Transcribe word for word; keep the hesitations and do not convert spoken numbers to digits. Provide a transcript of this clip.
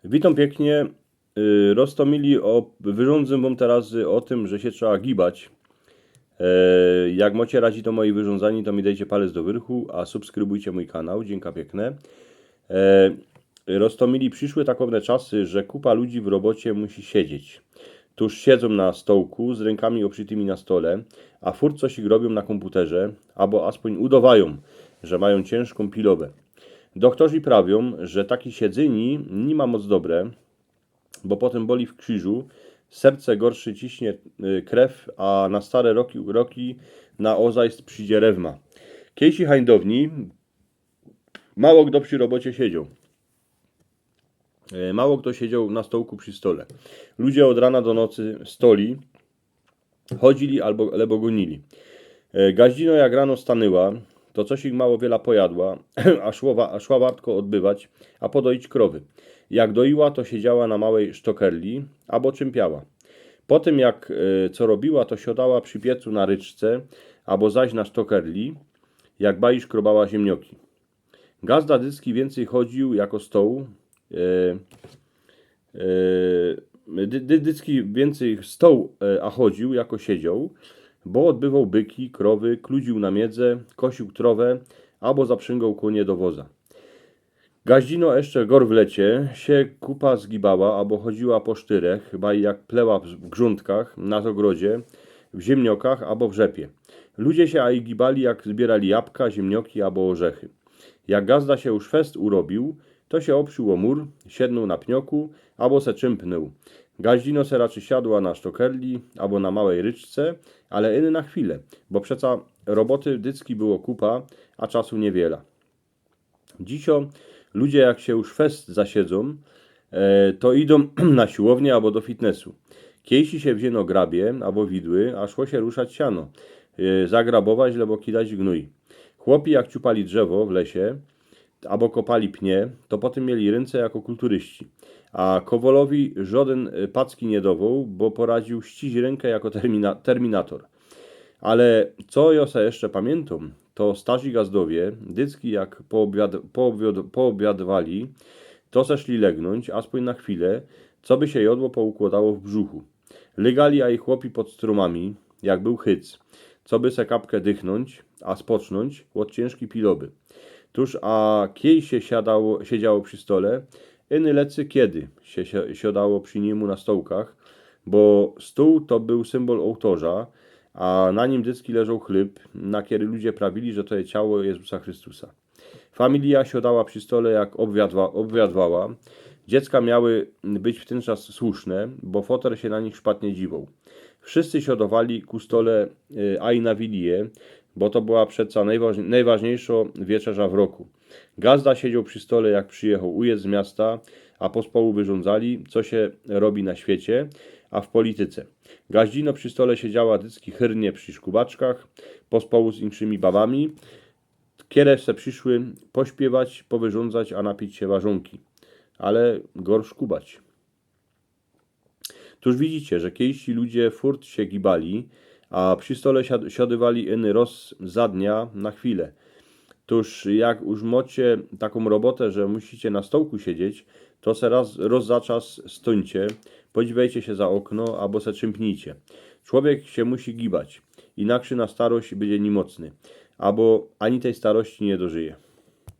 Witōm piyknie. Y, roztōmili, o, wyrōndzã wōm teroz o tym, że sie trzeba gibać. E, jak mocie radzi to moje wyrōndzanie, to mi dejcie palec do wyrchu, a subskrybujcie mōj kanał. Dziynka piykne. E, roztōmili, prziszły takowne czasy, że kupa ludzi w robocie musi siedzieć. Tōż siedzōm na stołku z rynka ôprzitymi na stole, a furt coś ich robiōm na kōmputerze, abo aspōń udowajōm, że majōm ciynżkōm pilowã. Doktorzi prawiōm, że taki siedzyni ni ma moc dobre, bo potym boli w krziżu, serce gorszy ciśnie, y, krew, a na stare roki, roki na ozajst przidzie rewma. Kiejsi hańdowni mało kto przi robocie siedzioł. E, mało kto siedzioł na stołku przi stole. Ludzie ôd rana do nocy stoli, chodzili abo, lebo gōnili. E, gaździno jak rano stanyła, to coś ich mało wiela pojadła, a szło wa-, a szła wartko ôdbywać, a podoić krowy. Jak doiła, to siedziała na małej sztokerli, abo czympiała. Potym jak, e, co robiła, to siodała przi piecu na ryczce, abo zaś na sztokerli, jak baji szkrobała ziymnioki. Gazda dycki wiyncyj chodziył jako stoł, e, e, dy-, dy-, dycki wiyncyj stoł, e, a chodziył jako siedzioł, bo ôdbywoł byki, krowy, kludziył na miedze, kosiył trowã, abo zaprzyngoł kōnie do woza. Gaździno jeszcze gor w lecie sie kupa zgibała, abo chodziyła po sztyrech, baj jak pleła w, w grządkach, na zogrodzie, w ziymniokach, abo w rzepie. Ludzie sie aj gibali, jak zbiyrali jabka, ziymnioki, abo ôrzechy. Jak gazda sie już fest urobiōł, to sie ôprził ô mur, siednōł na pnioku, abo se czymp nył. Gaździno se raczyj siadła na sztokerli, abo na małej ryczce, ale iny na chwilã, bo przeca roboty dycki było kupa, a czasu niywiela. Dzisiŏ ludzie, jak sie już fest zasiedzōm, e, to idōm na siłowniã abo do fitnessu. Kiejsi sie wziyno grabie abo widły, a szło sie ruszać siano, e, zagrabować lebo kidać gnōj. Chłopi, jak ciupali drzewo w lesie abo kopali pnie, to potym mieli rynce jako kulturyści. A kowolowi żŏdyn, e, packi niy dowoł, bo poradziōł ściś rynkã jako termina-, terminator. Ale co jŏ se jeszcze pamiyntam, to starzi gazdowie, dycki jak poobiad-, poobiad-, poobiadowali, to se szli legnōńć, aspōń na chwilã, coby sie jŏdło poukłŏdało w brzuchu. Lygali aj chłopi pod strōmami, jak bōł hyc, coby se kapkã dychnōńć, a spocznōńć ôd ciynżkij piloby. Tōż a kiej sie siadało, siedziało przi stole, iny lecy kedy sie, sie, siadało przi nimu na stołkach, bo stōł to bōł symbol ôłtŏrza, a na nim dycki leżoł chlyb, na kery ludzie prawili, że to je ciało Jezusa Chrystusa. Familijŏ siadała przi stole, jak ôbiadwa-, ôbiadowała. Dziecka miały być w tyn czas słuszne, bo foter sie na nich szpatnie dziwoł. Wszyscy siadowali ku stole, e, aj na wilijã, bo to była przeca nojważ-, nojważniyjszŏ wieczerzŏ w roku. Gazda siedzioł przi stole, jak przijechoł ujec z miasta, a pospołu wyrządzali, co sie robi na świecie, a w polityce. Gaździno przi stole siedziała dycki chyrnie przi szkubaczkach, pospołu z inkszymi babami, kere se prziszły pośpiywać, powyrządzać, a napić sie ôżōnki. Ale gor szkubać. Tōż widzicie, że kiejsi ludzie furt sie gibali, a przi stole siad-, siadywali iny roz za dnia na chwilã. Tōż jak już mocie takōm robotã, że musicie na stołku siedzieć, to se raz, roz za czas stōńcie, podziwejcie sie za ôkno abo se trzymnijcie. Człowiek sie musi gibać, inakszy na starość bydzie niymoczny, abo ani tyj starości niy dożyje.